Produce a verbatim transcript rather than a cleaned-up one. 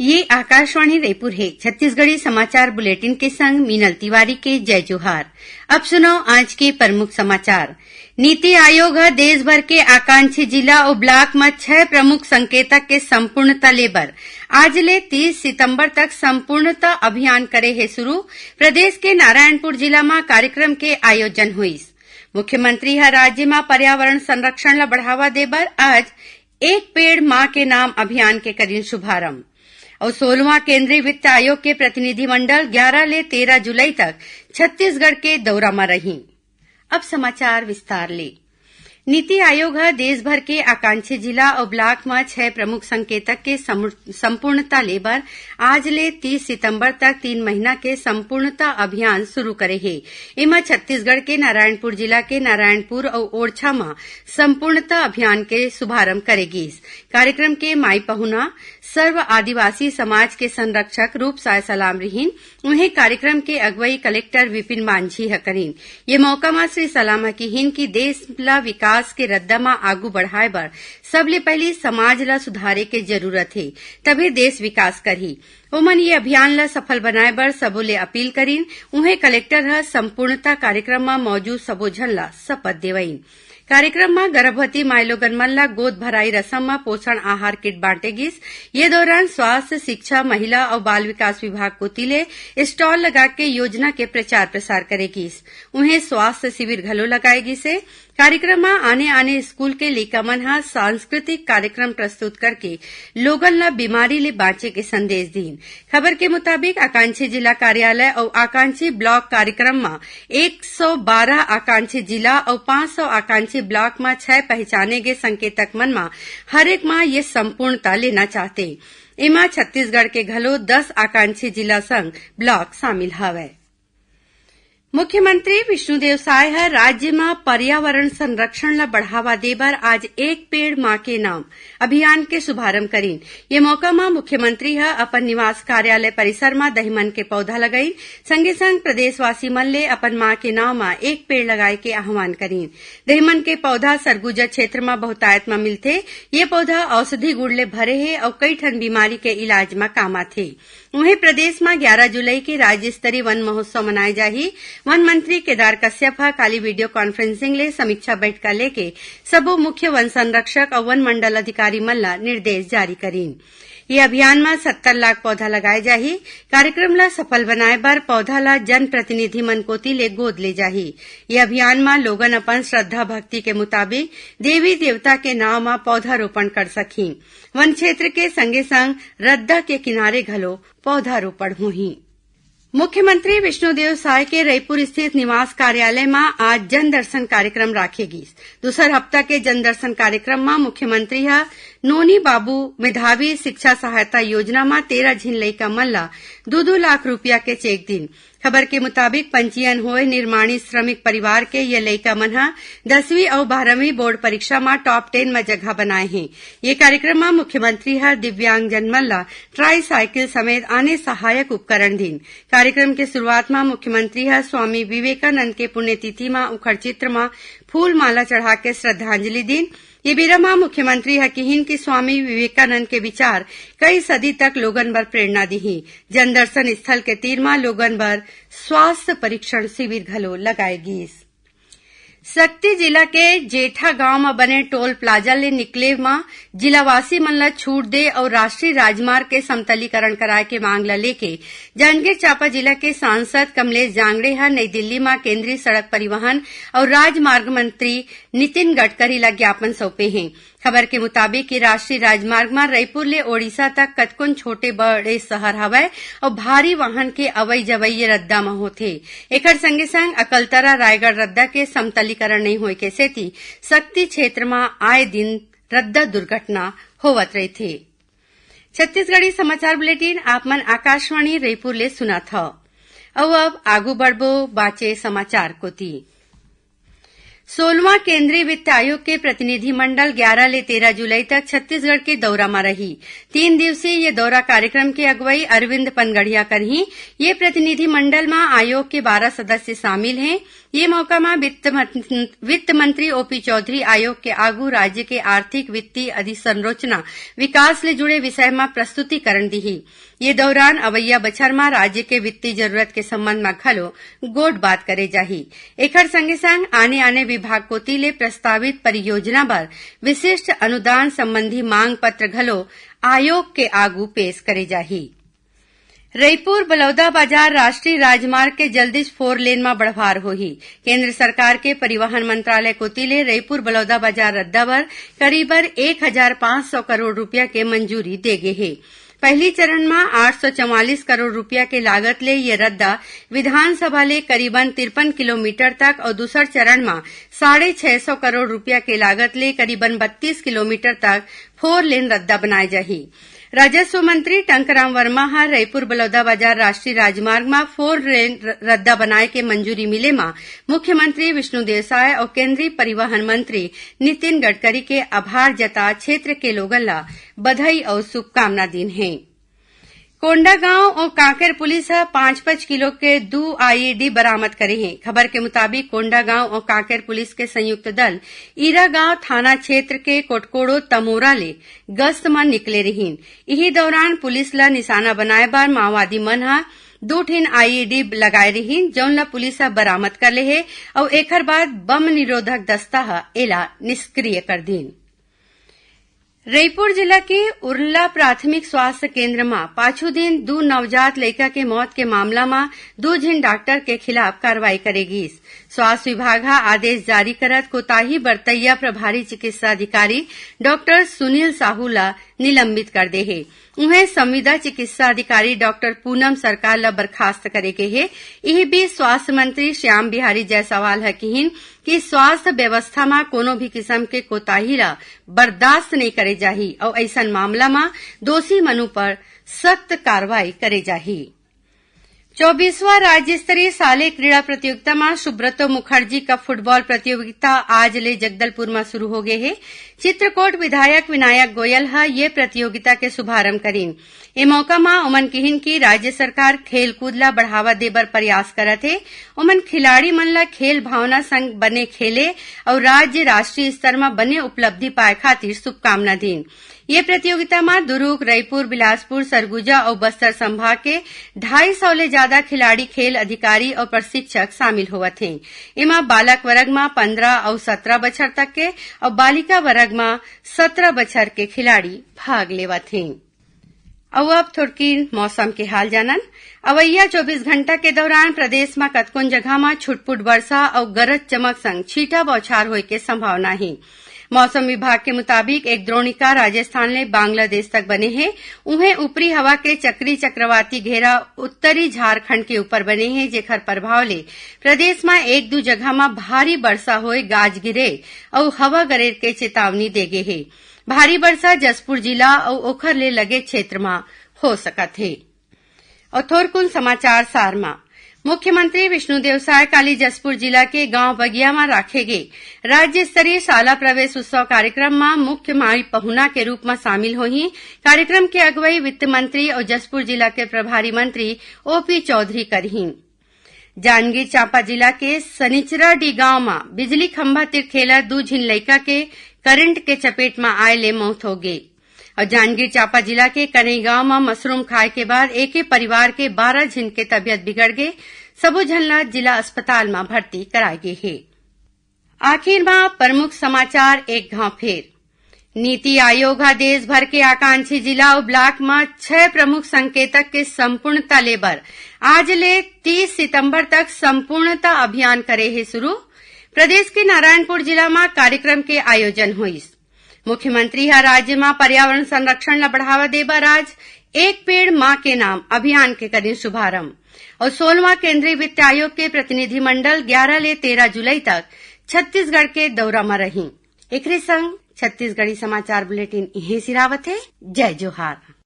ये आकाशवाणी रायपुर हे। छत्तीसगढ़ी समाचार बुलेटिन के संग मीनल तिवारी के जय जोहार। अब सुनव आज के प्रमुख समाचार। नीति आयोग ह देश भर के आकांक्षी जिला अउ ब्लॉक म छह प्रमुख संकेतक के संपूर्णता ले बर आज ले तीस सितंबर तक संपूर्णता अभियान करे हे शुरू। प्रदेश के नारायणपुर जिला म कार्यक्रम के आयोजन होइस। मुख्यमंत्री ह राज्य म पर्यावरण संरक्षण ल बढ़ावा दे बर आज एक पेड़ मां के नाम अभियान के करिन शुभारंभ। अउ सोलहवां केंद्रीय वित्त आयोग के प्रतिनिधिमंडल ग्यारह ले तेरह जुलाई तक छत्तीसगढ़ के दौरा म रही। अब समाचार विस्तार ले। नीति आयोग ह देश भर के आकांक्षी जिला अउ ब्लॉक म छह प्रमुख संकेतक के समु-, संपूर्णता ले बर आज ले तीस सितंबर तक तीन महीना के संपूर्णता अभियान शुरू करे हे। एमा छत्तीसगढ़ के नारायणपुर जिला के नारायणपुर अउ ओरछा म संपूर्णता अभियान के शुभारंभ करे गीस। कार्यक्रम के माई पहुना सर्व आदिवासी समाज के संरक्षक रूपसाय सलाम रिहिन। उहें, कार्यक्रम के अगुवई कलेक्टर विपिन मांझी ह करिन। ये मौका म श्री सलाम ह किहिन कि देश ल विकास के रद्दा म आगू बढ़ाए बर सबले पहिली समाज ल सुधारे के जरूरत हे, तभे देश विकास करही। ओमन ये अभियान ल सफल बनाए बर सबो ले अपील करिन। उहें, कलेक्टर ह संपूर्णता कार्यक्रम म मौजूद सबो झन ल शपथ देवईन। कार्यक्रम म गर्भवती माईलोगन मन ल गोद भराई रसम म पोषण आहार किट बांटे गिस। ये दौरान स्वास्थ्य, शिक्षा, महिला अउ बाल विकास विभाग कोति ले स्टॉल लगा के योजना के प्रचार प्रसार करे गिस। उहें, स्वास्थ्य शिविर घलो लगाए गिस हे। कार्यक्रम म आने-आने स्कूल के लइका मन ह सांस्कृतिक कार्यक्रम प्रस्तुत करके लोगन ल बीमारी ले बांचे के संदेश दीन। खबर के मुताबिक, आकांक्षी जिला कार्यालय अउ आकांक्षी ब्लॉक कार्यक्रम म एक सौ बारह आकांक्षी जिला अउ पाँच सौ आकांक्षी ब्लॉक म छह पहिचाने गे संकेतक मन म हर एक म ये संपूर्णता लेना चाहते। एमा छत्तीसगढ़ के घलो दस आकांक्षी जिला संग ब्लॉक शामिल हवय। मुख्यमंत्री विष्णुदेव साय ह राज्य म पर्यावरण संरक्षण ल बढ़ावा दे बर आज एक पेड़ मां के नाम अभियान के शुभारंभ करिन। ये मौका म मुख्यमंत्री ह अपन निवास कार्यालय परिसर म दहिमन के पौधा लगाइन, संगे संग प्रदेशवासी मन ले अपन मां के नाव म एक पेड़ लगाए के आह्वान करिन। दहिमन के पौधा सरगुजा क्षेत्र म बहुतायत म मिलथे। ये पौधा औषधि गुण ले भरे हे अउ कई ठन बीमारी के इलाज म काम आथे। उहें, प्रदेश म ग्यारह जुलाई के राज्य स्तरीय वन महोत्सव मनाए जाही। वन मंत्री केदार कश्यप ह काली वीडियो कॉन्फ्रेंसिंग ले समीक्षा बैठका लेके सबो मुख्य वन संरक्षक अउ वन मंडल अधिकारी मन ल निर्देश जारी करीन। ये अभियान म सत्तर लाख पौधा लगाए जाही। कार्यक्रम ल सफल बनाए बर पौधा ल जनप्रतिनिधि मन कोति ले गोद ले जाही। ये अभियान म लोगन अपन श्रद्धा भक्ति के मुताबिक देवी देवता के नाव म पौधारोपण कर सकही। वन क्षेत्र के संगे संग रद्दा के किनारे घलो पौधारोपण होही। मुख्यमंत्री विष्णुदेव साय के रईपुर स्थित निवास कार्यालय म आज जनदर्शन कार्यक्रम राखे गीस। दूसर हफ्ता के जनदर्शन कार्यक्रम म मुख्यमंत्री ह नोनी बाबू मेधावी शिक्षा सहायता योजना म तेरह झिन लइका मन ल दू दू लाख रुपया के चेक दीन। खबर के मुताबिक, पंजीयन होए निर्माणी श्रमिक परिवार के ये लइका मन ह दसवीं अउ बारहवीं बोर्ड परीक्षा म टॉप टेन म जगह बनाए हे। ये कार्यक्रम म मुख्यमंत्री ह दिव्यांगजन मन ल ट्राईसाइकिल समेत आने सहायक उपकरण दीन। कार्यक्रम के शुरुआत म मुख्यमंत्री ह स्वामी विवेकानंद के पुण्यतिथि म उखर चित्र म फूल माला चढ़ा के श्रद्धांजलि दीन। ये बेरा म मुख्यमंत्री ह किहिन कि स्वामी विवेकानंद के विचार कई सदी तक लोगन बर प्रेरणा दिही। जनदर्शन स्थल के तीर म लोगन बर स्वास्थ्य परीक्षण शिविर घलो लगाए गीस। सक्ती जिला के जेठा गांव म बने टोल प्लाजा ले निकले म जिलावासी मन ल छूट दे अउ राष्ट्रीय राजमार्ग के समतलीकरण कराए के मांग ल लेके जांजगीर चांपा जिला के सांसद कमलेश जांगड़े ह नई दिल्ली म केंद्रीय सड़क परिवहन अउ राजमार्ग मंत्री नितिन गडकरी ल ज्ञापन सौंपे हे। खबर के मुताबिक कि राष्ट्रीय राजमार्ग म रईपुर ले ओडिशा तक कतकोन छोटे बड़े शहर हवय अउ भारी वाहन के अवई जवई ये रद्दा म होथे। एखर संगे संग अकलतरा रायगढ़ रद्दा के समतलीकरण नइ होए के सेती सक्ती क्षेत्र म आए दिन रद्दा दुर्घटना होवत रहिथे। छत्तीसगढ़ी समाचार बुलेटिन आप मन आकाशवाणी रईपुर ले सुनत हव। अउ अब आगू बढ़बो बाचे समाचार कोति। सोलहवां केंद्रीय वित्त आयोग के प्रतिनिधिमंडल ग्यारा ले तेरा जुलाई तक छत्तीसगढ़ के दौरा म रही। तीन दिवसीय ये दौरा कार्यक्रम के अगुवाई अरविंद पनगढ़िया करही। ये प्रतिनिधिमंडल म आयोग के बारह सदस्य शामिल हें। ये मौका म वित्त मं-, वित्त मंत्री ओपी चौधरी आयोग के आगू राज्य के आर्थिक वित्तीय अधिसंरचना विकास ले जुड़े विषय म प्रस्तुतिकरण दिही। ये दौरान अवइया बछर म राज्य के वित्तीय जरूरत के संबंध म घलो गोठ बात करे जाही। एखर संगे संग आने-आने विभाग कोति ले प्रस्तावित परियोजना बर विशिष्ट अनुदान संबंधी मांग पत्र घलो आयोग के आगू पेश करे जाही। रईपुर बलौदाबाजार राष्ट्रीय राजमार्ग के जल्दीच फोर लेन म बढ़वार होही। केंद्र सरकार के परिवहन मंत्रालय कोति ले रईपुर बलौदाबाजार रद्दा बर करीबन एक हजार पाँच सौ करोड़ रुपया के मंजूरी दे गे हे। पहली चरण म आठ सौ चवालीस करोड़ रुपया के लागत ले ये रद्दा विधानसभा ले करीबन तिरपन किलोमीटर तक अउ दूसर चरण म साढ़े छह सौ करोड़ रुपया के लागत ले करीबन बत्तीस किलोमीटर तक फोर लेन रद्दा बनाए जाही। राजस्व मंत्री टंकराम वर्मा ह रईपुर बलौदाबाजार राष्ट्रीय राजमार्ग म फोर लेन र-, रद्दा बनाए के मंजूरी मिले म मुख्यमंत्री विष्णुदेव साय अउ केंद्रीय परिवहन मंत्री नितिन गडकरी के आभार जता क्षेत्र के लोगन ल बधाई अउ शुभकामना दीन हे। कोंडागांव अउ कांकेर पुलिस ह पाँच पाँच किलो के दू आईईडी बरामद करे हे। खबर के मुताबिक, कोंडागांव अउ कांकेर पुलिस के संयुक्त दल ईरागांव थाना क्षेत्र के कोटकोड़ो तमोरा ले गश्त म निकले रिहीन। इही दौरान पुलिस ल निशाना बनाए बर माओवादी मन ह दू ठिन आईईडी लगाए रिहीन, जौन ल पुलिस ह बरामद कर ले हे अउ एखर बाद बम निरोधक दस्ता ह एला निष्क्रिय कर दीन। रईपुर जिला के उरला प्राथमिक स्वास्थ्य केंद्र म पाछू दिन दू नवजात लइका के मौत के मामला म दू झिन डॉक्टर के खिलाफ कार्रवाई करे गीस। स्वास्थ्य विभाग ह आदेश जारी करत कोताही बरतइया प्रभारी चिकित्सा अधिकारी डॉक्टर सुनील साहू ल निलंबित कर दे हे। उहें, संविदा चिकित्सा अधिकारी डॉक्टर पूनम सरकार ल बर्खास्त करे गे हे। इही बीच स्वास्थ्य मंत्री श्याम बिहारी जायसवाल ह किहिन कि स्वास्थ्य व्यवस्था म कोनो भी किसम के कोताही ल बर्दाश्त नइ करे जाही अउ अइसन मामला म दोषी मन उपर सख्त कार्रवाई करे जाही। चौबीसवां राज्य स्तरीय शालेय क्रीड़ा प्रतियोगिता म सुब्रतो मुखर्जी कप फुटबॉल प्रतियोगिता आज ले जगदलपुर म शुरू हो गे हे। चित्रकोट विधायक विनायक गोयल ह ये प्रतियोगिता के शुभारंभ करीन। ए मौका म ओमन किहिन कि राज्य सरकार खेलकूद ल बढ़ावा दे बर प्रयास करत हे। ओमन खिलाड़ी मन ल खेल भावना संग बने खेले अउ राज्य, राष्ट्रीय स्तर म बने उपलब्धि पाए खातिर शुभकामना दीन। ये प्रतियोगिता म दुरूग, रईपुर, बिलासपुर, सरगुजा अउ बस्तर संभाग के ढाई सौ ले जादा खिलाड़ी, खेल अधिकारी अउ प्रशिक्षक शामिल होवत हें। एमा बालक वर्ग म पंद्रह अउ सत्रह बछर तक के अउ बालिका वर्ग म सत्रह बछर के खिलाड़ी भाग लेवत हें। अउ अब थोरकिन मौसम के हाल जानन। अवइया चौबीस घंटा के दौरान प्रदेश म कतकोन जगह म छुटपुट वर्षा अउ गरज चमक संग छींटा बौछार होए के संभावना हे। मौसम विभाग के मुताबिक, एक द्रोणिका राजस्थान ले बांग्लादेश तक बने हे। उहें, ऊपरी हवा के चक्री चक्रवाती घेरा उत्तरी झारखंड के ऊपर बने हे, जेखर प्रभाव ले प्रदेश म एक दू जगह म भारी वर्षा होए, गाज गिरे अउ हवा गरेर के चेतावनी दे गे हे। भारी वर्षा जशपुर जिला अउ ओखर ले लगे क्षेत्र म हो सकत हे। अउ थोरकुन समाचार सार म। मुख्यमंत्री विष्णुदेव साय काली जशपुर जिला के गांव बगिया म राखे गे राज्य स्तरीय शाला प्रवेश उत्सव कार्यक्रम म मुख्य माई पहुना के रूप म शामिल होही। कार्यक्रम के अगुवाई वित्त मंत्री अउ जशपुर जिला के प्रभारी मंत्री ओपी चौधरी करही। जांजगीर चांपा जिला के सनिचराडीह गांव म बिजली खंभा तीर खेलत दू झिन लइका के करंट के चपेट म आए ले मौत हो गे। अउ जांजगीर चांपा जिला के कनई गांव म मशरूम खाए के बाद एके परिवार के बारह झिन के तबियत बिगड़ गे। सबो झन ल जिला अस्पताल म भर्ती कराए गे हे। आखिर म प्रमुख समाचार एक घांव फेर। नीति आयोग ह देश भर के आकांक्षी जिला अउ ब्लॉक म छह प्रमुख संकेतक के संपूर्णता ले बर आज ले तीस सितंबर तक संपूर्णता अभियान करे हे शुरू। प्रदेश के नारायणपुर जिला म कार्यक्रम के आयोजन होइस। मुख्यमंत्री ह राज्य म पर्यावरण संरक्षण ल बढ़ावा दे बर आज एक पेड़ मां के नाम अभियान के करिन शुभारंभ। अउ सोलहवां केंद्रीय वित्त आयोग के प्रतिनिधिमंडल ग्यारा ले तेरा जुलाई तक छत्तीसगढ़ के दौरा म रही। एकरे संग छत्तीसगढ़ी समाचार बुलेटिन इहें सिरावत हे। जय जोहार।